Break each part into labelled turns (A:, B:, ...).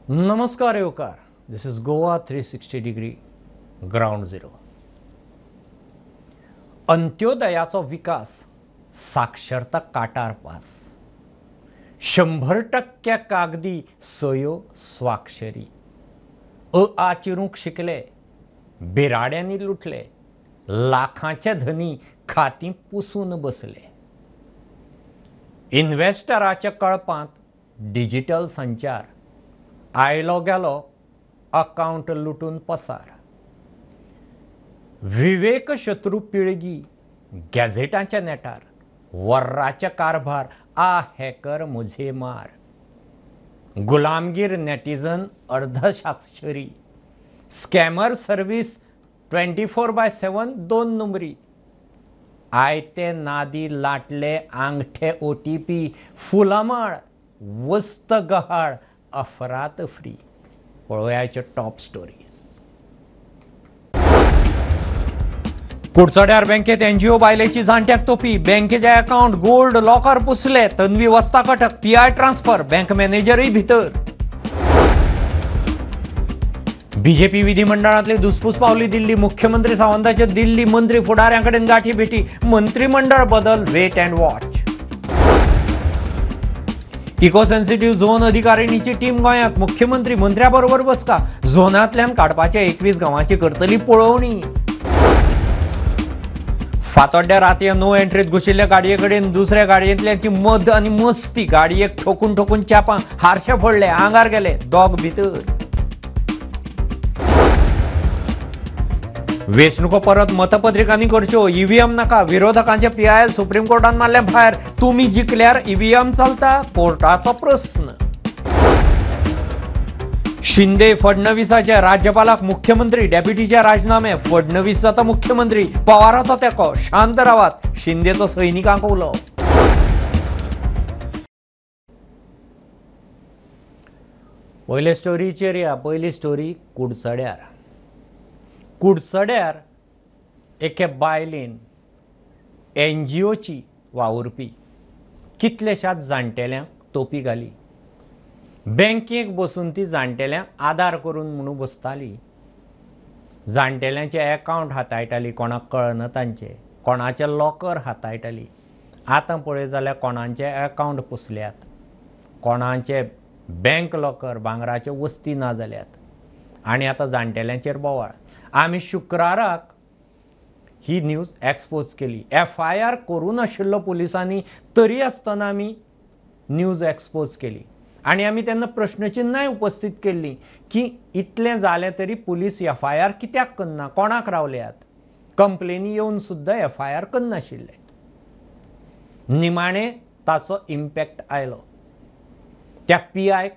A: नमस्कार येवकार. This is Goa 360 degree ground zero. अंत्योदयाचो विकास साक्षरता काटार पास, 100% कागदी सयो स्वाक्षरी, अ आ चिरूंक शिकले, बिराड्यांनी लुटले, लाखांचे धनी खातीं पुसून बसले, इन्व्हेस्टराच्या कळपांत डिजिटल संचार, आयलो गेलो अकावंट लुटून पसार, विवेक शत्रू पिळगी गॅझेटांच्या नेटार, वर्राच्या कारभार आ हॅकर मुझे मार, गुलामगीर नेटिझन अर्धसाक्षरी, स्कॅमर सर्वीस 24/7 दोन नंबरी, आयते नादी लाटले आंगठे OTP, फुलामाळ वस्त गहाळ अफरात फ्री. पळोवयाच्यो टॉप स्टोरीज. कुडचड्यार बँकेत एनजीओ बायलेची जाणट्याक तोपी, बँकेचे अकाउंट गोल्ड लॉकर पुसले, तन्वी वस्ता कटक, पीआय ट्रान्सफर, बँक मॅनेजरय भितर. बीजेपी विधिमंडळांतली दुसपूस पावली दिल्ली, मुख्यमंत्री सावंताच्यो दिल्ली मंत्री फुडाऱ्यां कडेन गाठी भेटी, मंत्रिमंडळ बदल wait and watch. Eco sensitive zone अधिकारिणीची team गोंयांत, मुख्यमंत्री मंत्र्या बरोबर बसका, झोनांतल्यान काडपाच्या 21 गांवांची करतली पळोवणी. फातोड्ड्या रातया नो एंट्रीत घुशिल्ल्या गाडये कडेन दुसऱ्या गाडयेंतल्यांची मद आनी मस्ती, गाडयेक ठोकून ठोकून चापां, हारशे फोडले, आंगार गेले, दोग भितर. वेंचणुको परत मतपत्रिकांनी करच्यो, ईव्हीएम नाका, विरोधकांचे पीआयएल सुप्रीम कोर्टान मारले भायर, तुमी जिखल्यार ईव्हीएम चलता, कोर्टाचो प्रस्न. शिंदे फडणवीसाचे राज्यपालाक मुख्यमंत्री डेप्युटीचे राजीनामे, फडणवीस जाता मुख्यमंत्री, पवाराचो तेंको, शांत रावात, शिंदेचो सैनिकांक उलो. पयले स्टोरीचेर या. पयली स्टोरी कुडचड्यार. कुडचड्यार एके बायलेन एनजीओची वावुरपी कितलेशाच जाणटेल्यांक तोपी घाली. बँकेक बसून ती जाणटेल्यांक आदार करून म्हणून बसताली, जाणटेल्यांचे अकावंट हाताळटाली, कोणाक कळना तांचे, कोणाचे लॉकर हाताळटाली. आतां पळय जाल्यार कोणाचे अकावंट पुसल्यात, कोणाचे बँक लॉकर भांगराच्यो वस्ती ना जाल्यात आनी आतां जाणटेल्यांचेर बोवाळ. आमी शुक्राराक ही न्यूज एक्सपोज केली. FIR करूं नाशिल्लो पुलिसांनी, तरी आसतना आमी न्यूज एक्सपोज केली आनी आमी तेन्ना प्रश्नचिन्नाय उपस्थीत केल्लीं की इतलें जालें तरी पुलीस FIR कित्याक करना, कोणाक रावल्यात, कंप्लेनी येवन सुद्दां FIR करनाशिल्ले. निमाणें ताचो इम्पॅक्ट आयलो, त्या PIक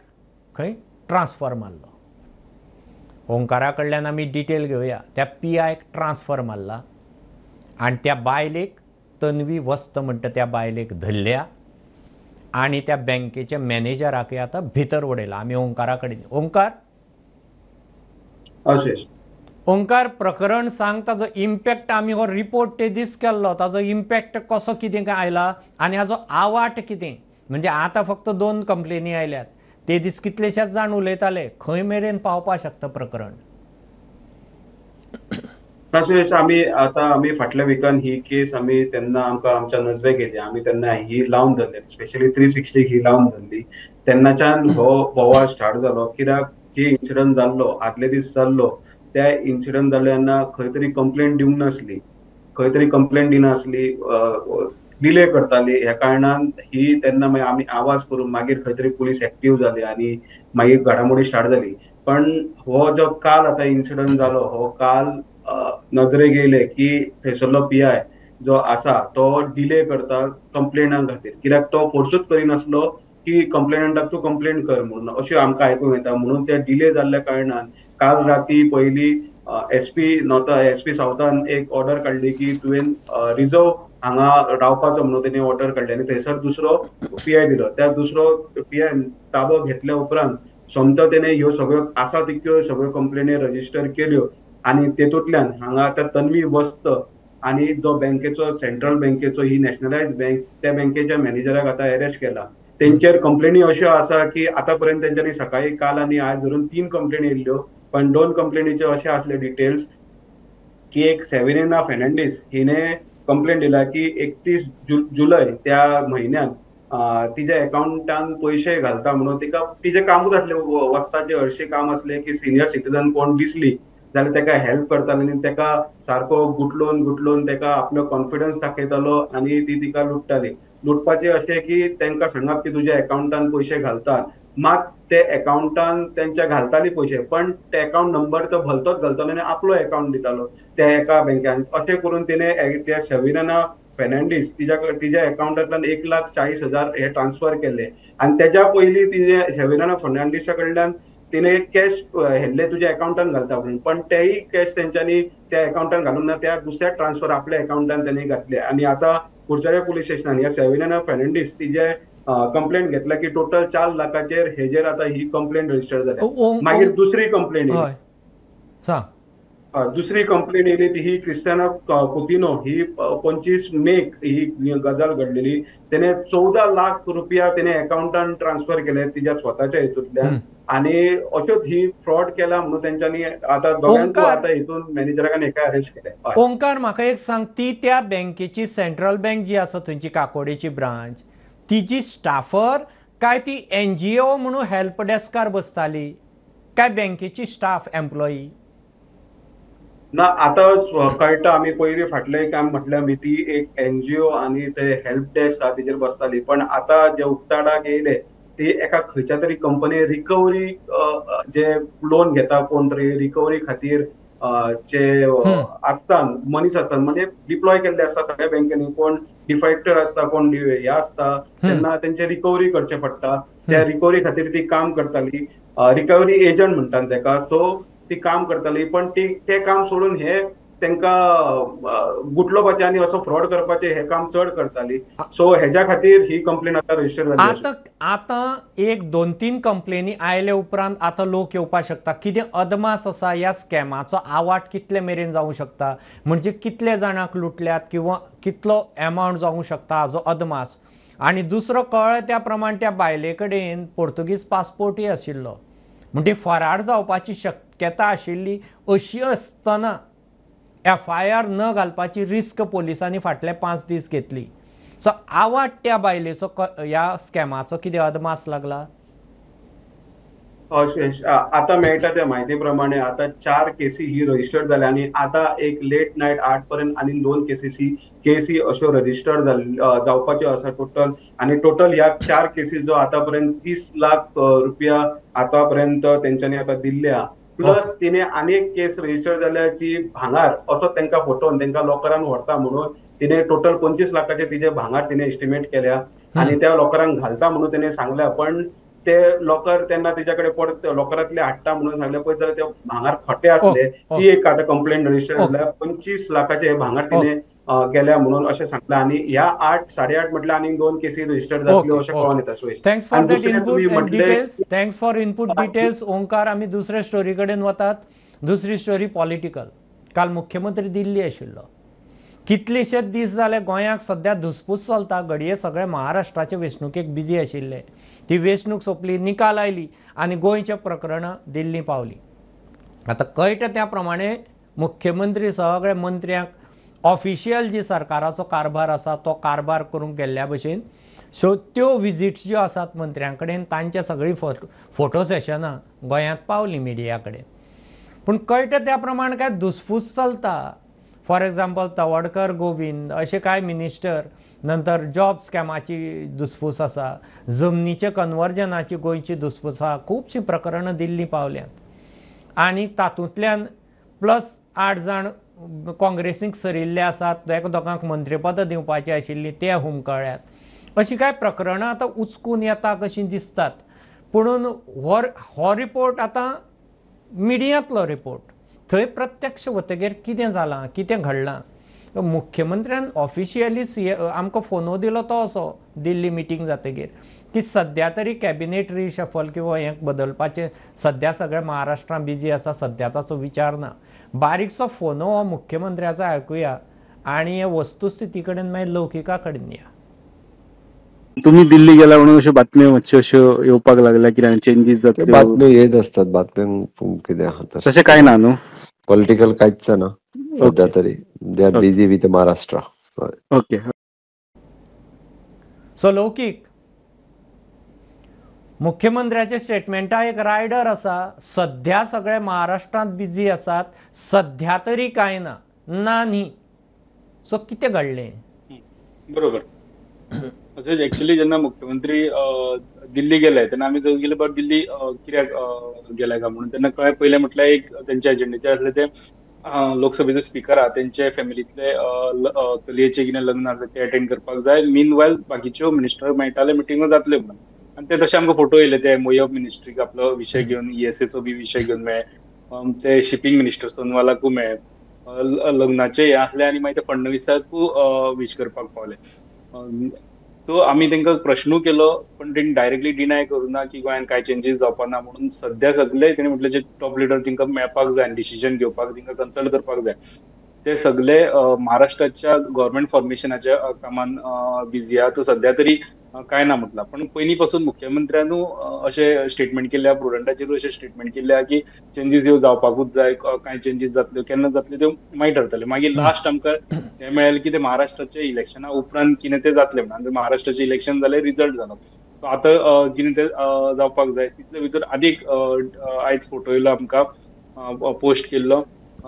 A: खंय ट्रान्सफर मारलो. ओंकारा कडल्यान आमी डिटेल घेवया. त्या PIक ट्रान्सफर मारला आनी त्या बायलेक, तन्वी वस्त म्हणटा त्या बायलेक धरल्या आनी त्या बँकेच्या मॅनेजराकय आतां भितर उडयला. आमी ओंकारा कडेन. ओंकार, ओंकार प्रकरण सांग, ताजो इम्पॅक्ट आमी हो रिपोर्ट ते दीस केल्लो, ताजो इम्पॅक्ट कसो कितें काय आयला आनी हाजो आवाट कितें, म्हणजे आतां फक्त 2 कंप्लेनी आयल्यात, ते दीस कितलेशेच जाण उलयताले, खंय मेरेन पावपाक शकता प्रकरण?
B: सुरेश, आमी आतां आमी फाटल्या विकान ही केस आमी तेन्ना आमकां आमच्या नजरेक येयली, आमी तेन्ना ही लावन धरली, स्पेशली 360 ही लावन धरली. तेन्नाच्यान हो बोवाळ स्टार्ट जालो. कित्याक जी इन्सिडंट जाल्लो आदले दीस जाल्लो, त्या इन्सिडंट जाल्ले तेन्ना खंय तरी कंप्लेंट दिवंक नासली, खंय तरी कंप्लेंट दिनासली, डिले करताली. ह्या कारणान ही तेन्ना मागीर आमी आवाज करून मागीर खंय तरी पुलीस एक्टीव जाली आनी मागीर घडामोडी स्टार्ट जाली. पण हो जो काल आतां इन्सिडंट जालो, हो काल नजरेक येयले की थंयसरलो PI जो आसा तो डिले करता कंप्लेना खातीर, कित्याक तो फोर्सूच करिनासलो की कंप्लेनंटाक तूं कंप्लेन कर म्हणून, अशें आमकां आयकूंक येता. म्हणून ते डिले जाल्ल्या कारणान काल राती पयली SP नॉर्था, SP सावथान एक ऑर्डर काडली की तुवें रिजर्व हांगा रावपाचो म्हणून तेणी ऑर्डर काडली आनी थंयसर दुसरो PI दिलो. त्या दुसरो PI ताबो घेतल्या उपरांत सोमतो तेणे ह्यो सगळ्यो आसा तितक्यो सगळ्यो कंप्लेनी रजिस्टर केल्यो आनी तेतूंतल्यान हांगा आतां तन्वी वस्त आनी जो बँकेचो सेंट्रल बँकेचो ही नॅशनलायज बँक, त्या बँकेच्या मॅनेजराक आतां एरेस्ट केला. तेंचेर कंप्लेनी अश्यो आसा की आतां पर्यंत तेंच्यांनी सकाळी काल आनी आयज धरून 3 कंप्लेनी येयल्ल्यो, पण 2 कंप्लेनीचे अशे आसले डिटेल्स की एक सेवेरिना फेर्नांडीस हिणे कंप्लेन दिला की 31 जुलय त्या म्हयन्यान तिच्या अकाउंटान पयशे घालता म्हणून तिका तिचें कामूच आसलें वस्ताचें हरशीं काम आसलें की सिनियर सिटीजन कोण दिसली जाल्यार तेका हेल्प करताली आनी तेका सारको गुटलोवन गुटलोवन तेका आपलो कॉन्फिडन्स दाखयतालो आनी ती तिका लुट्टाली. लुटपाचें अशें की तेंकां सांगप की तुज्या अकाउंटान पयशे घालतात, मात ते अकाउंटान तेंच्या घालताली पयशे पण ते अकाउंट नंबर तो भलतोच घालतालो आनी आपलो अकाउंट दितालो त्या एका बँकेन. अशें करून तिणें त्या सेवेरिना फेर्नांडीस तिच्या अकाउंटांतल्यान 1,40,000 हे ट्रान्सफर केले आनी तेज्या पयलीं तिणें सेवेरिना फेर्नांडीसा कडल्यान तिणें कॅश हेल्ले तुज्या अकाउंटान घालता म्हणून, पण तेय कॅश तेंच्यांनी त्या अकाउंटान घालूंक ना, त्या दुसऱ्या ट्रान्सफर आपल्या अकाउंटान तेणी घातले. आनी आतां कुडचडे पुलीस स्टेशनान ह्या सेवेरिना फेर्नांडीस तिजे कंप्लेन घेतला की टोटल 4 लाखाचेर हेजेर आतां ही कंप्लेन रजिस्टर जाल्या. मागीर दुसरी कंप्लेन दुसरी कंप्लेन येयली ती ही क्रिस्टियाना कुतिनो ही 25 मेक ही गजाल घडलेली. तेणे 14 लाख रुपया तेणे अकाउंटान ट्रान्सफर केले तिच्या स्वताच्या हितूंतल्यान आनी अश्योच ही फ्रॉड केला म्हणून तेंच्यांनी आतां दोगांकूय आतां हितून मॅनेजराक एका अरेस्ट केले.
A: ओंकार, म्हाका एक सांग, ती त्या बँकेची सेंट्रल बँक जी आसा थंयची काकोडेची ब्रांच तिजी स्टाफर काय ती NGO म्हणून हेल्प डेस्कार बसताली काय बँकेची स्टाफ एम्प्लॉई?
B: ना, आतां कळटा आमी पयलीं फाटलें काम म्हटल्यार आमी ती एक NGO आनी ते हेल्प डेस्क आसा तेजेर बसताली, पण आतां जे उक्ताडाक येयले ती एका खंयच्या तरी कंपनी रिकवरी जे लोन घेता कोण तरी रिकवरी खातीर जे आसता मनीस आसता म्हणजे डिप्लॉय केल्ले आसता सगळ्या बँकेनी, कोण डिफेक्टर आसता कोण हे आसता तेन्ना तेंचे रिकवरी करचें पडटा, त्या रिकवरी खातीर ती काम करताली, रिकवरी एजंट म्हणटात तेका, सो ती काम करताली. पण ती तें काम सोडून हे तेंकां गुटलोवपाचें आनी असो फ्रॉड करपाचें हें काम चड करताली. सो हेज्या खातीर ही कंप्लेन आतां रजिस्टर जाली.
A: आतां आतां 1, 2, 3 कंप्लेनी आयले उपरांत आतां लोक येवपाक शकता. कितें अदमास आसा ह्या स्कॅमाचो आवाट कितले मेरेन जावंक शकता, म्हणजे कितले जाणांक लुटल्यात किंवा कितलो एमावंट जावंक शकता हाजो अदमास? आनी दुसरो कळ्ळें त्या प्रमाण त्या बायले कडेन पोर्तुगीज पासपोर्टूय आशिल्लो, म्हणजे फरार जावपाची शक्यता आशिल्ली. अशी आसतना FIR न घालपाची रिस्क पोलिसांनी फाटले 5 दीस घेतली. सो आवाट त्या बायलेचो ह्या स्कॅमाचो कितें अदमास लागला?
B: आतां मेळटा त्या म्हायती प्रमाणे आतां 4 केसी ही रजिस्टर्ड जाल्या आनी आतां एक लेट नायट 8 पर्यंत आनी 2 केसी अश्यो रजिस्टर्ड जावपाच्यो आसा टोटल. आनी टोटल ह्या 4 केसी जो आतां पर्यंत 30 लाख रुपया आतां पर्यंत तेंच्यांनी आतां दिल्ल्या, प्लस तिणे आनी एक केस रजिस्टर जाल्या जी भांगार असो तेंकां फटोवन तेंकां लॉकरान व्हरता म्हणून तिणे टोटल 25 लाखाचे तिजे भांगार तिणे एस्टिमेट केल्या आनी त्या लॉकरान घालता म्हणून तिणे सांगल्या, पण ते लॉकर तेन्ना तिच्या कडेन परत लॉकरांतले हाडटा म्हणून सांगले पळय जाल्यार ते भांगार खोटे आसले. ती एक आतां कंप्लेन रजिस्टर जाल्या 25 लाखाचे भांगार तिणे गेल्या म्हणून अशें सांगलां आनी ह्या 8, 8.5 म्हटल्यार आनी 2 केसी रजिस्टर जातल्यो अशें कळोन येता.
A: Thanks for that input and details. Thanks for input details Omkar. आमी दुसरे स्टोरी कडेन वतात. दुसरी स्टोरी पॉलिटिकल. काल मुख्यमंत्री दिल्ली आशिल्लो. कितलेशेच दीस जाले गोंयाक सद्या धुसपूस चलता. घडये सगळे महाराष्ट्राचे वेंचणुकेक बिजी आशिल्ले. ती वेंचणूक सोंपली, निकाल आयली आनी गोंयच्या प्रकरणां दिल्ली पावली. आतां कळटा त्या प्रमाणे मुख्यमंत्री सगळे मंत्र्यांक ऑफिशियल जी सरकाराचो कारभार आसा तो कारभार करूंक गेल्ल्या भशेन. सो त्यो विजिट्स ज्यो आसात मंत्र्यां कडेन तांच्या सगळीं फोटो सेशनां गोंयांत पावलीं मिडिया कडेन. पूण कळटा त्या प्रमाण काय धुसफूस चलता. फॉर एग्जाम्पल तवडकर गोविंद अशे कांय मिनिस्टर, नंतर जॉब स्कॅमाची धुसफूस आसा, जमनीच्या कन्वर्जनाची गोंयची धुसफूस आसा, खुबशीं प्रकरणां दिल्ली पावल्यांत आनी तातूंतल्यान प्लस 8 जाण काँग्रेसीक सरिल्ले आसात, एका दोगांक मंत्रीपदां दिवपाचीं आशिल्लीं ते हुमकळ्ळ्यात. अशीं कांय प्रकरणां आतां उचकून येता कशीं दिसतात. पुणून हो रिपोर्ट आतां मिडियांतलो रिपोर्ट, थंय प्रत्यक्ष वतगीर कितें जालां कितें घडलां मुख्यमंत्र्यान ऑफिशियली आमकां फोनो दिलो तो असो दिल्ली मिटींग जातगीर की सद्या तरी कॅबिनेट रिशफल किंवा हें बदलपाचें सद्या सगळें महाराष्ट्रान बिजी आसा, सद्या ताचो विचार ना. बारीकसो फोनो हो मुख्यमंत्र्याचो आयकुया आनी हे वस्तुस्थिती कडेन मागीर लौकिका कडेन या.
C: तुम्ही दिल्ली गेला म्हणून अश्यो बातम्यो मातश्यो अश्यो येवपाक लागल्या कितें चेंजीस जातल्यो?
D: बातम्यो येत असतात, बातम्यांक कितें आहा
C: तशें कांय ना न्हू,
D: पॉलिटिकल कांयच ना सद्या तरी. They are busy with Maharashtra.
C: Okay.
A: So लौकीक मुख्यमंत्र्याचे स्टेटमेंटा एक रायडर आसा, सध्या सगळे महाराष्ट्रांत बिजी आसात, सध्या तरी कांय ना ना न्ही. सो कितें घडलें?
C: बरोबर. तशेंच एक्चुअली जेन्ना मुख्यमंत्री दिल्ली गेले तेन्ना आमी चवथ गेले बट दिल्ली कित्याक गेले काय म्हणून तेन्ना कळ्ळें. पयलें म्हटल्यार एक तेंच्या एजेंडाचेर आसलें ते लोकसभेचो स्पिकर आहा तेंचे फॅमिलींतले चलयेचें कितें लग्न आसलें तें अटेंड करपाक जाय. मीन वायल बाकीच्यो मिनिस्टर मेळटाले, मिटिंगो जातल्यो म्हणून. आनी ते तशे आमकां फोटो येयले ते एमओयू ऑफ मिनिस्ट्रीक आपलो विशय घेवन, ईएसएचो बी विशय घेवन मेळ्ळे, ते शिपींग मिनिस्टर सोनवालाकूय मेळ्ळे, लग्नाचे हें आसलें आनी मागीर ते फडणवीसाकूय विश करपाक पावले. सो आमी तांकां प्रश्नूय केलो पण तेणी डायरेक्टली डिनाय करूं ना की गोंयांत कांय चेंजीस जावपा ना म्हणून. सद्या सगळे तेणी म्हटलें जे टॉप लिडर तांकां मेळपाक जाय आनी डिसिजन घेवपाक तांकां कन्सल्ट करपाक जाय ते सगळे महाराष्ट्राच्या गव्हर्मेंट फॉर्मेशनाच्या कामान बिजी आहा. तो सद्या तरी कांय ना म्हटलां. पण पयलीं पासून मुख्यमंत्र्यानूय अशें स्टेटमेंट केल्लें, प्रुडंटाचेरूय अशें स्टेटमेंट केल्लें आहा की चेंजीस ह्यो जावपाकूच जाय, कांय चेंजीस जातल्यो केन्ना जातल्यो त्यो मागीर ठरतले. मागीर लास्ट आमकां हें मेळ्ळें की ते महाराष्ट्राचे इलेक्शना उपरांत कितें तें जातलें म्हणून. महाराष्ट्राचें इलेक्शन जालें, रिजल्ट जालो, सो आतां कितें तें जावपाक जाय. तितले भितर आनीक आयज फोटो येयलो आमकां पोस्ट केल्लो,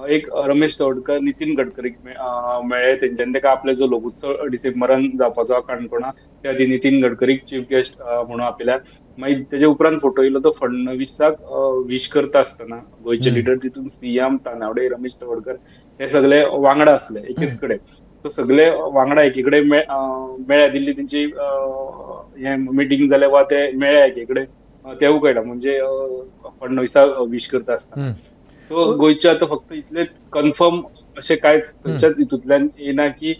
C: एक रमेश तवडकर नितीन गडकरीक मेळ्ळे. तेंच्यांनी ताका आपलो जो लोकोत्सव डिसेंबरान जावपाचो आहा काणकोणा त्या आदी नितीन गडकरीक चीफ गेस्ट म्हणून आपयल्या. मागीर तेजे उपरांत फोटो येयलो तो फडणवीसाक विश करता आसतना गोंयचे लिडर, तितून सीएम तानावडे, रमेश तवडकर हे सगळे वांगडा आसले एकेच कडेन. तो सगळे वांगडा एकी कडेन मेळ्ळे, दिल्ली तेंची हे मिटींग जाले वा ते मेळ्ळे एकी कडेन तेवूय कळटा म्हणजे फडणवीसाक विश करता आसतना. सो गोंयचे आतां फक्त इतले कन्फर्म अशें कांयच खंयच्याच हितूंतल्यान येना की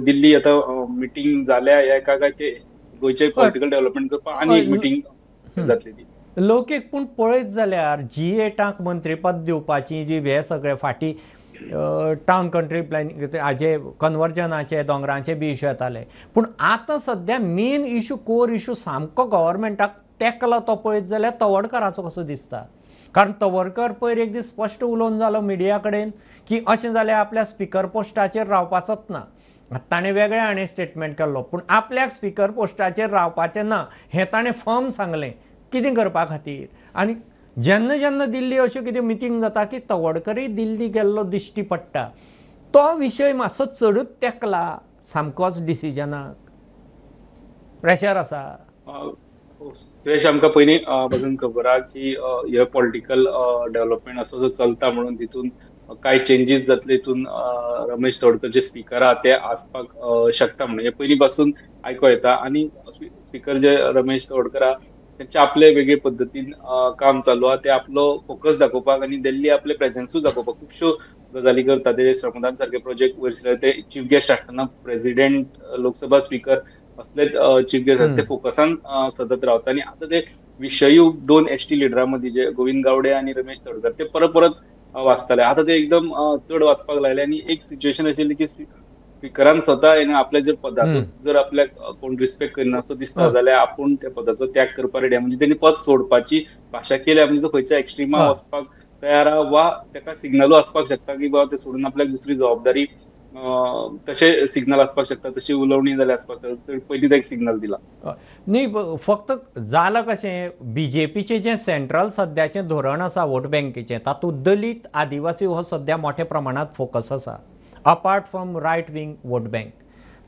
C: दिल्ली आतां मिटींग जाल्या हे काय ते गोंयचे पॉलिटिकल डेव्हलपमेंट करपाक आनी एक मिटींग जातली ती.
A: लौकीक पूण पळयत जाल्यार जी8 मंत्रीपद दिवपाची जी हे सगळे फाटीं टावन कंट्री प्लॅनिंग हाजे कन्वर्जनाचे दोंगरांचे बी इशू येताले, पूण आतां सद्या मेन इशू कोर इशू सामको गव्हर्मेंटाक तेकला तो पळयत जाल्यार तवडकाराचो कसो दिसता. कारण तवडकर पयर एक दीस स्पश्ट उलोवन जालो मिडिया कडेन की अशें जाल्यार आपल्या स्पिकर पोस्टाचेर रावपाचोच ना. ताणें वेगळें हाणें स्टेटमेंट केल्लो, पूण आपल्याक स्पिकर पोस्टाचेर रावपाचें ना हें ताणें फर्म सांगलें कितें करपा खातीर. आनी जेन्ना जेन्ना दिल्ली अश्यो कितें मिटींग जाता की तवडकरूय दिल्ली गेल्लो दिश्टी पडटा, तो विशय मातसो चडूच तेकला सामकोच डिसिजनाक प्रेशर आसा.
C: सुरेश, आमकां पयलीं पासून खबर आहा की हे पॉलिटिकल डेव्हलपमेंट असो जो चलता म्हणून तितून कांय चेंजीस जातले, हितून रमेश तवडकर जे स्पिकर आहा ते आसपाक शकता म्हणून हे पयलीं पासून आयको येता. आनी स्पिकर जे रमेश तवडकर आहा तेंचे आपले वेगळे पद्दतीन काम चालू आहा, ते आपलो फोकस दाखोवपाक आनी दिल्ली आपले प्रेझेन्सूय दाखोवपाक खुबश्यो गजाली करता. ते श्रमदान सारके प्रोजेक्ट वयर ते चीफ गेस्ट आसतना प्रेसिडेंट, लोकसभा स्पिकर असले चीफ गेस्ट ते फोकसान सतत रावता. आनी आतां ते विशयूय दोन एसटी लिडरां मदीं जे गोविंद गावडे आनी रमेश तवडकर ते परत परत वाचताले, आतां ते एकदम चड वाचपाक लागले. आनी एक सिच्युएशन आशिल्ली की स्पिकरान स्वता आपल्या जर पदाचो जर आपल्याक कोण रिस्पेक्ट करिना असो दिसता जाल्यार आपूण त्या पदाचो त्याग करपाक रेडी, म्हणजे तेणी पद सोडपाची भाशा केल्या म्हणजे तो खंयच्या एक्स्ट्रीमा वचपाक तयार आहा वा ताका सिग्नलूय आसपाक शकता की बाबा ते सोडून आपल्याक दुसरी जबाबदारी, तशें सिग्नल आसपाक शकता, तशी उलोवणी जाल्यार आसपाक शकता. पयलीं एक सिग्नल दिला
A: न्ही. फक्त जालां कशें, बीजेपीचें जें सेंट्रल सद्याचें धोरण आसा वोट बँकेचें तातूंत दलीत आदिवासी हो सद्या मोठ्या प्रमाणांत फोकस आसा apart from right wing vote bank.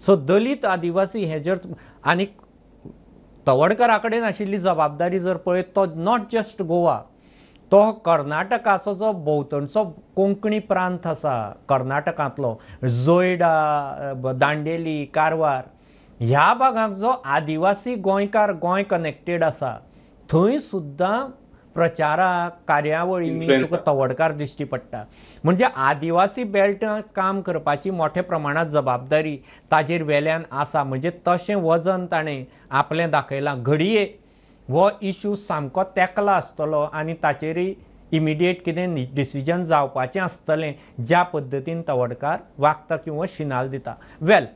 A: So Dalit Adivasi हे जर आनी तवडकरा कडेन आशिल्ली जबाबदारी जर पळयत तो not just Goa, तो कर्नाटकाचो जो भोंवतणचो कोंकणी प्रांत आसा कर्नाटकांतलो, जोयडा, दांडेली, कारवार ह्या भागांत जो आदिवासी गोंयकार गोंय कनेक्टेड आसा थंय सुद्दां प्रचाराक कार्यावळींनी तुका तवडकार दिश्टी पडटा. म्हणजे आदिवासी बेल्टांत काम करपाची मोठ्या प्रमाणांत जबाबदारी ताजेर वेल्यान आसा, म्हणजे तशें वजन ताणें आपलें दाखयलां. घडये हो इशू सामको तेकला आसतलो आनी ताचेरय इमिडिएट कितें डिसिजन जावपाचें आसतलें ज्या पद्दतीन तवडकार वागता किंवा शिनाल दिता. वेल,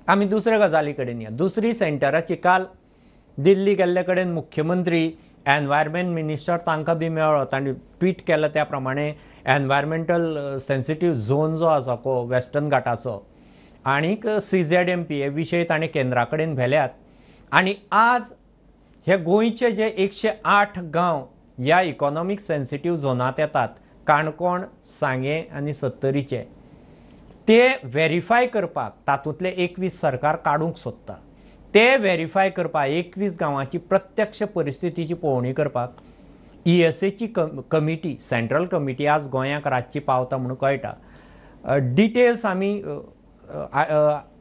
A: आमी दुसऱ्या गजाली कडेन या. दुसरी सेंटराची काल दिल्ली गेल्ले कडेन मुख्यमंत्री, एनवायरमेंट मिनिस्टर तांकां बी मेळ्ळो. तांणी ट्वीट केला त्या प्रमाणे एनवायरमेंटल सेन्सिटीव झोन जो आसा को वेस्टर्न घाटाचो आनीक CZMP हे विशय ताणें केंद्रा कडेन व्हेल्यात. आनी आज हे गोंयचे जे 108 गांव ह्या इकॉनॉमीक सेन्सिटीव झोनांत येतात, काणकोण, सांगें आनी सत्तरीचे, ते व्हेरीफाय करपाक तातूंतले 21 सरकार काडूंक सोदता. ते व्हेरीफाय करपाक 21 गांवांची प्रत्यक्ष परिस्थितीची पळोवणी करपाक ESAची कमिटी, सेंट्रल कमिटी आज गोंयाक रातची पावता म्हणून कळटा. डिटेल्स आमी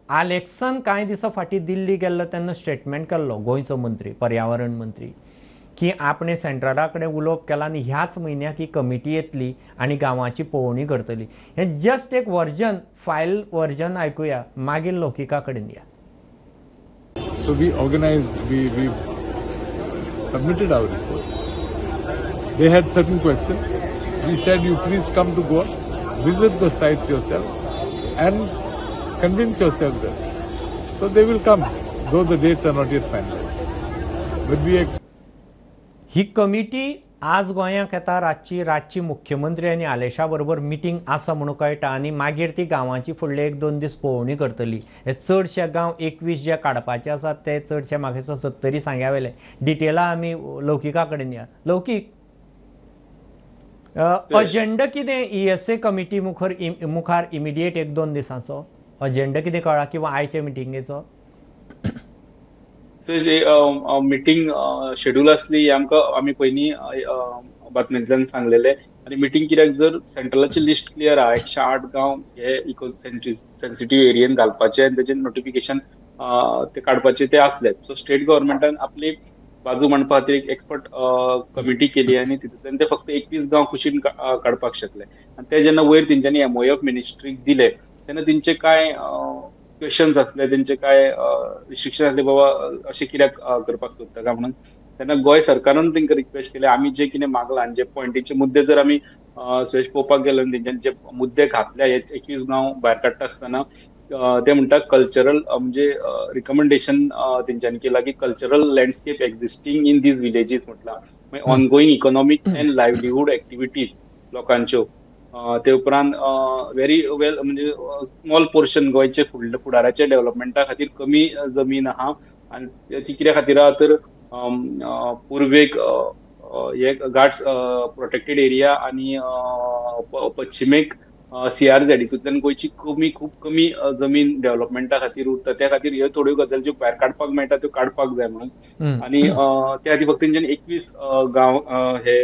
A: आलेक्सान कांय दिसां फाटीं दिल्ली गेल्लो तेन्ना स्टेटमेंट केल्लो गोंयचो मंत्री, पर्यावरण मंत्री, की आपणे सेंट्रला कडेन उलोवप केलां आनी ह्याच म्हयन्याक ही कमिटी येतली आनी गांवाची पळोवणी करतली. हें जस्ट एक वर्जन, फायल वर्जन आयकुया, मागीर लौकिका कडेन या.
E: So we organized, we submitted our report. They had certain questions. We said, you please come to Goa, visit the sites yourself and convince yourself there. So they will come, though the dates are not yet finalized. But we
A: he committee आज गोंयाक येता रातची. रातची मुख्यमंत्री आनी आलेशा बरोबर meeting आसा म्हणून कळटा आनी मागीर ती गांवाची फुडले 1-2 दीस पळोवणी करतली. हे चडशे गांव 21 जे काडपाचे आसात ते चडशे म्हाका दिसता 70 सांग्या वेले. डिटेला आमी लौकिका कडेन या. लौकीक, अजेंडा कितें ESA committee मुखार इमिडिएट 1-2 दिसांचो अजेंडा कितें कळ्ळा किंवा आयचे मिटिंगेचो?
C: मिटींग शेड्यूल आसली आमकां, आमी पयलीं बातमेंतल्यान सांगलेले. आनी मिटींग कित्याक जर सेंट्रलाची लिस्ट क्लियर आहा, 108 गांव हे इको सेन्सिटीव एरियेन घालपाचे आनी तेजे नोटिफिकेशन ते काडपाचे ते आसले. सो स्टेट गव्हर्मेंटान आपली बाजू मांडपा खातीर एक एक्सपर्ट कमिटी केली आनी तितूंतल्यान ते फक्त 21 गांव कुशीन काडपाक शकले. आनी ते जेन्ना वयर तेंच्यांनी MOF मिनिस्ट्रीक दिले तेन्ना तेंचे कांय क्वेश्चन्स आसले, तेंचे कांय रिस्ट्रिक्शन आसले, बाबा अशें कित्याक करपाक सोदता काय म्हणून. तेन्ना गोंय सरकारान तेंकां रिक्वेस्ट केले, आमी जे कितें मागलां आनी जे पॉयंटीचे मुद्दे जर आमी सुरेश पळोवपाक गेले तेंच्यांनी जे मुद्दे घातले हे 21 गांव भायर काडटा आसतना ते म्हणटा कल्चरल म्हणजे रिकमेंडेशन तेंच्यांनी केलां की cultural landscape existing in these villages म्हटलां, मागीर ongoing economic and livelihood activities लोकांच्यो, ते उपरांत व्हेरी वेल म्हणजे स्मॉल पोर्शन गोंयचे फुडाराच्या डेव्हलपमेंटा खातीर कमी जमीन आहा आनी ती कित्या खातीर आहा तर पुर्वेक हे घाट्स प्रोटेक्टेड एरिया आनी पश्चिमेक CRZ हितूंतल्यान गोंयची कमी, खूब कमी जमीन डेव्हलपमेंटा खातीर उरता. त्या खातीर ह्यो थोड्यो गजाली ज्यो भायर काडपाक मेळटा त्यो काडपाक जाय म्हणून. आनी त्या खातीर फक्त तेंच्यांनी 21 गांव हे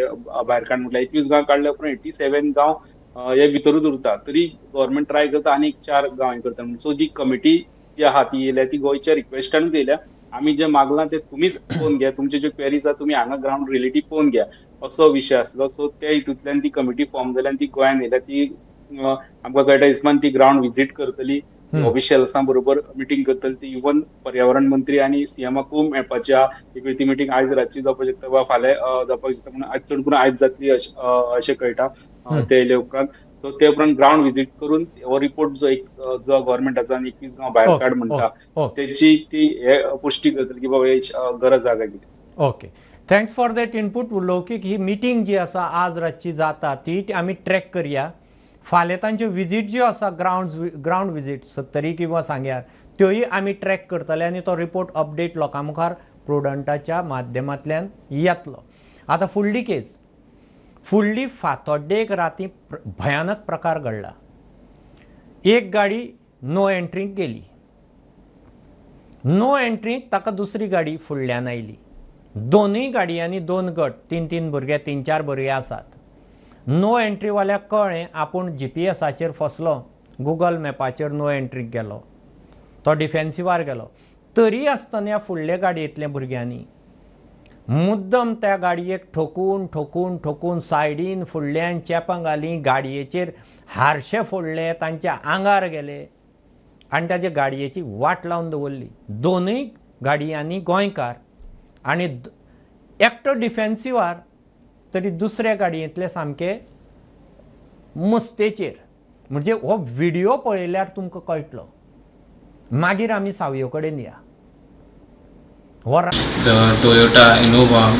C: भायर काड म्हटल्यार 21 गांव काडल्या उपरांत 87 गांव हे भितरूच उरता. तरी गव्हर्मेंट ट्राय करता आनी 4 गांव हे करता. सो जी कमिटी जी आहा ती येयल्या ती गोंयच्या रिक्वेस्टानूच येयल्या, आमी जे मागलां ते तुमीच पळोवन घ्या, तुमचे ज्यो क्वेरीज आहा तुमी हांगा ग्रावंड रियलिटी पळोवन घ्या असो विशय आसलो. सो त्या हितूंतल्यान ती कमिटी फॉर्म जाली आनी ती गोंयान येयल्या. ती आमकां कळटा इसमान ती ग्रावंड विजीट करतली, ऑफिशियल्सां बरोबर मिटींग करतली. ती इवन पर्यावरण मंत्री आनी सीएमाकूय मेळपाची आहा. एक वेळ ती मिटींग आयज रातची जावपाक शकता वा फाल्यां जावपाक शकता, पूण आयज चड करून आयज जातली अशें कळटा ते येयले उपरांत. सो ते उपरांत ग्रावंड विजीट करून हो रिपोर्ट जो एक जो गव्हर्मेंटाचो आनी 21 गांव भायर काड म्हणटा तेची ती हे पुष्टी करतली की बाबा हे गरज आहा काय कितें.
A: Okay, thanks for that input Laukik. He meeting जी आसा आज रातची जाता ती आमी ट्रॅक करया. फाल्यां तांच्यो विजीट ज्यो आसा ग्रावंड विजीट 70 किंवा सांग्यार त्योय आमी ट्रॅक करतले आनी तो रिपोर्ट अपडेट लोकां मुखार प्रुडंटाच्या माध्यमांतल्यान येतलो. आतां फुडली केस, फुडली फातोड्डेक राती भयानक प्रकार घडला. एक गाडी नो एंट्रीक गेली, नो एंट्रीक ताका दुसरी गाडी फुडल्यान आयली. दोनूय गाडयांनी 2 गट, 3-3 भुरगे, 3-4 भुरगे आसात. नो एंट्रीवाल्याक कळ्ळें आपूण GPSाचेर फसलो, गुगल मॅपाचेर नो एंट्रीक गेलो, तो डिफेन्सिवार गेलो. तरी आसतना फुडले गाडयेंतल्या भुरग्यांनी मुद्दम त्या गाडयेक ठोकून ठोकून ठोकून सायडीन फुडल्यान चेपां घालीं, गाडयेचेर हारशे फोडले, तांच्या आंगार गेले आनी ताजे गाडयेची वाट लावन दवरली. दोनूय गाडयांनी गोंयकार आनी एकटो डिफेन्सिवार तरी दुसऱ्या गाडयेंतले सामके मस्तेचेर. म्हणजे हो व्हिडियो पळयल्यार तुमकां कळटलो. मागीर आमी सावयो कडेन या.
F: The Toyota Innova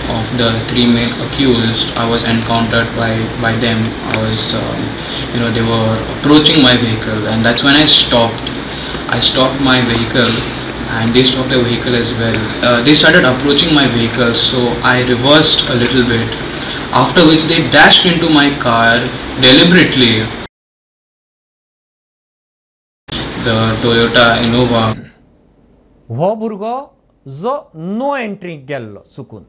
F: of the three main accused, I was encountered by them. I was, they were approaching my vehicle, and that's when I stopped. I stopped my vehicle, and they stopped their vehicle as well. They started approaching my vehicle, so I reversed a little bit, after which they dashed into my car deliberately. The Toyota Innova.
A: हो भुरगो जो no एंट्रीक गेल्लो चुकून,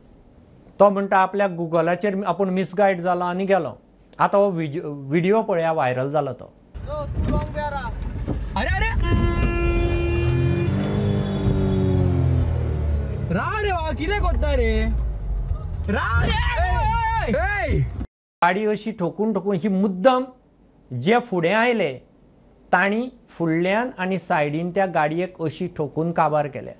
A: तो म्हणटा आपल्या गुगलाचेर आपूण मिसगायड जाला आनी गेलो. आतां हो व्हिडियो पळया, व्हायरल जाला तो.
G: अरे अरे राव रे बाबा, कितें करता रे, राव रे.
A: गाडी अशी ठोकून ठोकून ही मुद्दम जे फुडें आयले तांणी फुडल्यान आनी सायडीन त्या गाडयेक अशी ठोकून काबार केल्या.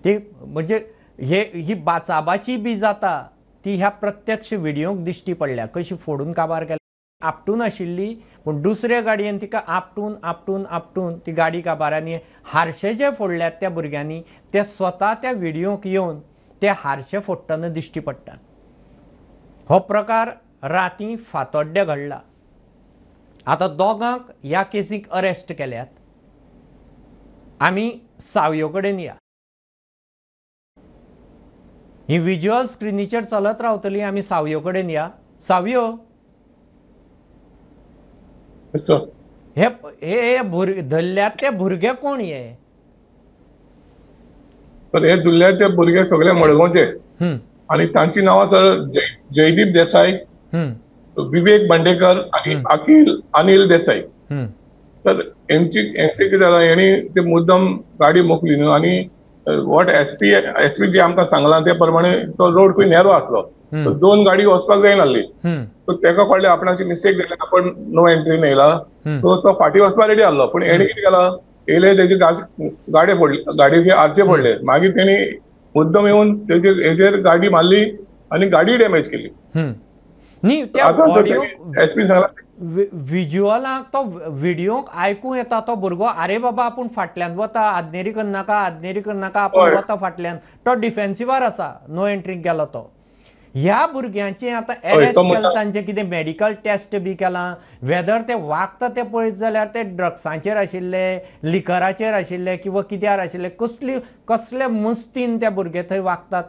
A: ती म्हणजे हे ही बाचाबाची बी जाता ती ह्या प्रत्यक्ष व्हिडियोक दिश्टी पडल्या, कशी फोडून काबार केल्या. आपटून आशिल्ली पूण दुसऱ्या गाडयेन तिका आपटून आपटून आपटून ती गाडी काबार. आनी हारशे जे फोडल्यात त्या भुरग्यांनी ते स्वता त्या व्हिडियोक येवन ते हारशे फोडटना दिश्टी पडटात. हो प्रकार राती फातोड्ड्या घडला. आतां दोगांक ह्या केसीक अरेस्ट केल्यात. आमी सावयो कडेन या. ही विज्युअल स्क्रिनीचेर चलत रावतली. आमी सावयो कडेन या. सावयो, हे हे धरल्यात ते भुरगे कोण हे?
H: तर हे धरल्यात ते भुरगे सगळे मडगांवचे आनी तांची नांवां सर जयदीप देसाय, विवेक बांडेकर आनी अखिल अनिल देसाई. तर हेंची कितें जालां, हेणी ते मुद्दम गाडी मोखली न्हू आनी what SP जे आमकां सांगलां ते प्रमाणे तो रोड खंय नॅरो आसलो, दोन गाडी वचपाक जायनासली. सो तेका कळ्ळें आपणाची मिस्टेक जाली, आपण नो एंट्रीन येयला. सो तो फाटीं वचपाक रेडी आसलो, पूण हेणी कितें केलां, येयले तेजी गाडी फोडली, गाडयेचे आरसे फोडले. मागीर तेणी मुद्दम येवन तेजे हेजेर गाडी मारली आनी गाडी डॅमेज केली.
A: न्ही, त्या विज्युअलाक तो व्हिडियोक आयकूं येता तो भुरगो, आरे बाबा आपूण फाटल्यान वता, आदनेरी करनाका, आदनेरी करनाका, आपूण वता फाटल्यान. तो डिफेन्सिवार आसा, नो एंट्रीक गेलो तो. ह्या भुरग्यांचे आतां एरेस्ट केला, तांचे कितें मेडिकल टेस्ट बी केलां, वेदर ते वागता ते पळयत जाल्यार ते ड्रग्सांचेर आशिल्ले, लिकराचेर आशिल्ले किंवा कित्यार आशिल्ले, कसली कसले मस्तीन त्या भुरगे थंय वागतात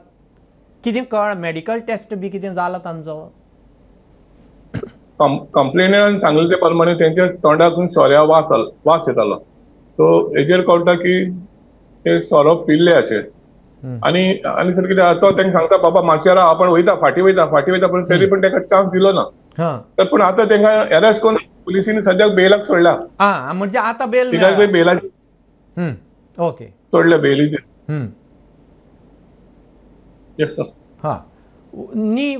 A: कितें कळ, मेडिकल टेस्ट बी कितें जाला तांचो?
H: कंप्लेनरान सांगले ते प्रमाणे तेंच्या तोंडातून सोऱ्या वास येतालो. सो हेजेर कळटा की ते सोरो पिल्ले अशे. आनी आनी सर कितें तो तांकां सांगता, बाबा मातशें राव, आपण वयता, फाटीं वयता, फाटीं वयता, पण तरी पण ताका चान्स दिलो ना. तर पूण आतां तांकां अरेस्ट करून पुलिसीन सद्याक बेलाक सोडला.
A: म्हणजे आतां बेल
H: बेलाची
A: ओके
H: सोडल्या बेलीचेर.
A: हां, न्ही,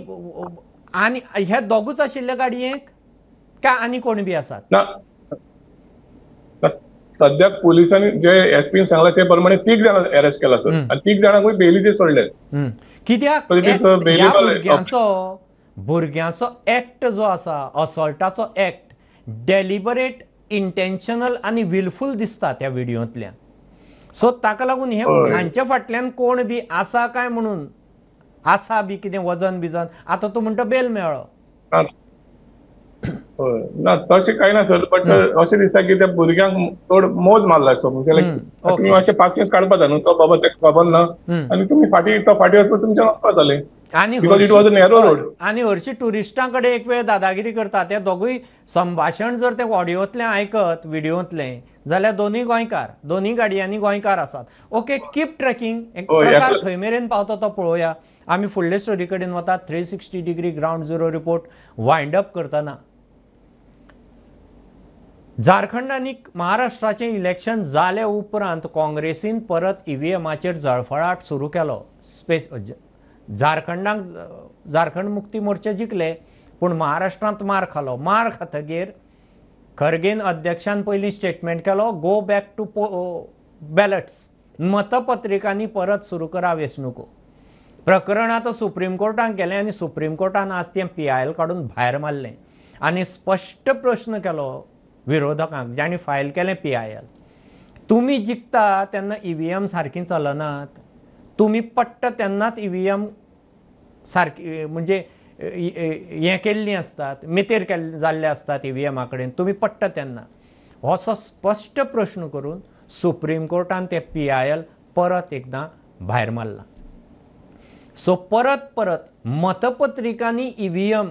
A: आनी हे दोगूच आशिल्ले गाडयेक काय आनी कोण बी आसात?
H: ना, सद्याक पुलिसांनी जे एसपीन सांगला ते प्रमाणे 3 जाणां अरेस्ट केला सर, आनी 3 जाणांकूय बेलीचेर सोडले.
A: कित्याक भुरग्यांचो एक्ट जो आसा, असॉल्टाचो एक्ट डेलिबरेट, इंटेन्शनल आनी विलफूल दिसता त्या व्हिडियोंतल्यान. सो ताका लागून हे हांच्या फाटल्यान कोण बी आसा काय म्हणून आसा बी कितें वजन बिजन. आतां तूं म्हणटा बेल मेळ्ळो.
H: ना तशें कांय ना सर, बट अशें दिसता की त्या भुरग्यांक चड मोज मारला. सो म्हणजे तुमी मातशें पासियेंस काडपा जाय न्हू, तो बाबा ताका खबर ना आनी तुमी फाटीं, तो फाटीं वचपा तुमच्यान वचपा जालें.
A: आनी
H: because it was a narrow road.
A: आनी हरशीं ट्युरिस्टां कडेन एक वेळ दादागिरी करता, ते दोगूय संभाशण जर ते ऑडियोंतलें आयकत व्हिडियोंतलें जाल्यार दोनूय गोंयकार, दोनूय गाडयांनी गोंयकार आसात. Okay, keep tracking. एक प्रकार खंय मेरेन पावता तो पळोवया. आमी फुडले स्टोरी कडेन वता. 360 degree ground zero report wind up करतना झारखंड आनी महाराष्ट्राचें इलेक्शन जाले उपरांत काँग्रेसीन परत ईव्हीएमाचेर जळफळाट सुरू केलो. स्पेस झारखंडाक झारखंड मुक्ती मोर्चा जिखले पूण महाराष्ट्रांत मार खालो. मार खातगीर खरगेन अध्यक्षान पयलीं स्टेटमेंट केलो, गो बॅक टू बॅलट्स, मतपत्रिकांनी परत सुरू करा वेंचणुको. प्रकरण आतां सुप्रीम कोर्टान गेलें आनी सुप्रीम कोर्टान आज तें PIL काडून भायर मारलें आनी स्पश्ट प्रश्न केलो विरोधकांक जांणी फायल केलें PIL, तुमी जिखता तेन्ना ईव्हीएम सारकी चलनात, तुमी पडटा तेन्नाच ईव्हीएम सारकी म्हणजे हें केल्लीं आसतात, मेतेर जाल्ले आसतात ईव्हीएमा कडेन, तुमी पडटा तेन्ना. असो स्पश्ट प्रश्न करून सुप्रीम कोर्टान ते PIL परत एकदां भायर मारलां. सो परत परत मतपत्रिकांनी ईव्हीएम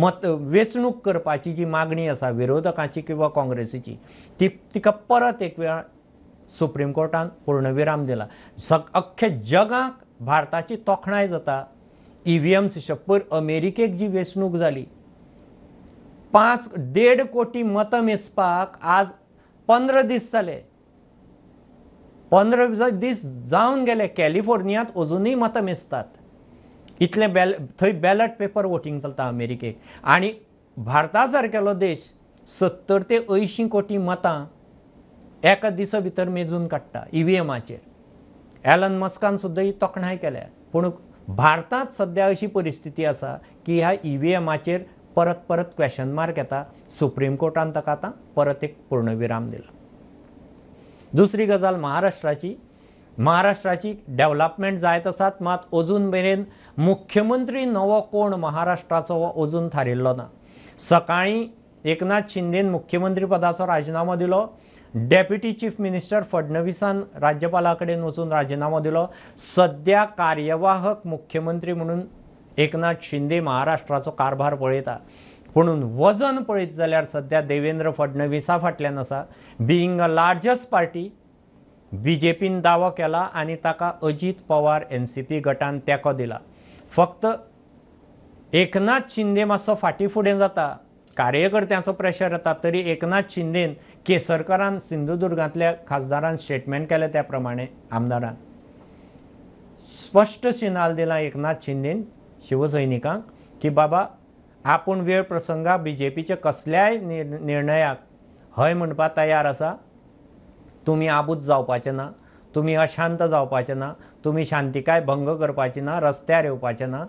A: मत वेंचणूक करपाची जी मागणी आसा विरोधकांची किंवा काँग्रेसीची ती तिका परत एक वेळा सुप्रीम कोर्टान पूर्णविराम दिला. अख्ख्या जगाक भारताची तोखणाय जाता ईव्हीएम सिस्टम. पयर अमेरिकेक जी वेंचणूक जाली 5.5 कोटी मतां मेजपाक आज 15 दीस जाले, 15 दीस जावन गेले. कॅलिफोर्नियांत अजुनूय मतां मेजतात, इतलें थंय बॅलट पेपर वोटींग चलता अमेरिकेक. आनी भारता सारकेलो देश 70 ते 80 कोटी मतां एका दिसा भितर मेजून काडटा ईव्हीएमाचेर. एलन मस्कान सुद्दां ही तोखणाय केल्या. पूण भारतांत सद्या अशी परिस्थिती आसा की ह्या ईव्हीएमाचेर परत परत क्वेशन मार्क येता. सुप्रीम कोर्टान ताका आतां परत एक पूर्णविराम दिला. दुसरी गजाल महाराष्ट्राची. महाराष्ट्राची डेव्हलपमेंट जायत आसात, मात अजून मेरेन मुख्यमंत्री नवो कोण महाराष्ट्राचो हो अजून थारिल्लो ना. सकाळीं एकनाथ शिंदेन मुख्यमंत्री पदाचो राजिनामो दिलो, डेप्युटी चीफ मिनिस्टर फडणवीसान राज्यपाला कडेन वचून राजिनामो दिलो. सद्या कार्यवाहक मुख्यमंत्री म्हणून एकनाथ शिंदे महाराष्ट्राचो कारभार पळयता. पूण वजन पळयत जाल्यार सद्या देवेंद्र फडणवीसा फाटल्यान आसा. बिईंग अ लार्जस्ट पार्टी बीजेपीन दावो केला आनी ताका अजीत पवार एनसीपी गटान तेंको दिला. फक्त एकनाथ शिंदे मातसो फाटीं फुडें जाता, कार्यकर्त्यांचो प्रेशर येता, तरी एकनाथ शिंदेन केसरकरान सिंधुदुर्गांतल्या खासदारान स्टेटमेंट केलें त्या प्रमाणे आमदारान स्पश्ट सिनाल दिला एकनाथ शिंदेन शिवसैनिकांक की बाबा आपूण वेळ प्रसंगा बीजेपीच्या कसल्याय निर्णयाक हय म्हणपाक तयार आसा. तुमी आबूज जावपाचे ना, तुमी अशांत जावपाचे ना, तुमी शांतिकाय भंग करपाची ना, रस्त्यार येवपाचे ना,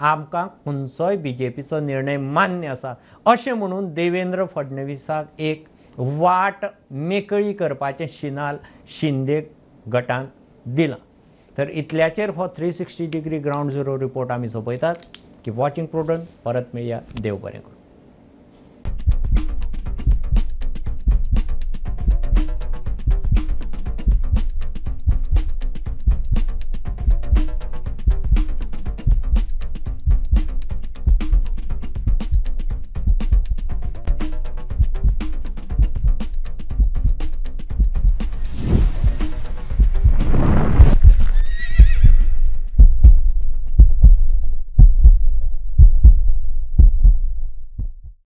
A: आमकां खंयचोय बीजेपीचो निर्णय मान्य आसा अशें म्हणून देवेंद्र फडणवीसाक एक वाट मेकळी करपाचें शिनाल शिंदे गटान दिलां. तर इतल्याचेर हो 360 डिग्री ग्रावंड झिरो रिपोर्ट आमी सोंपयतात. की वॉचिंग प्रुडंट. परत मेळया. देव बरें करूं.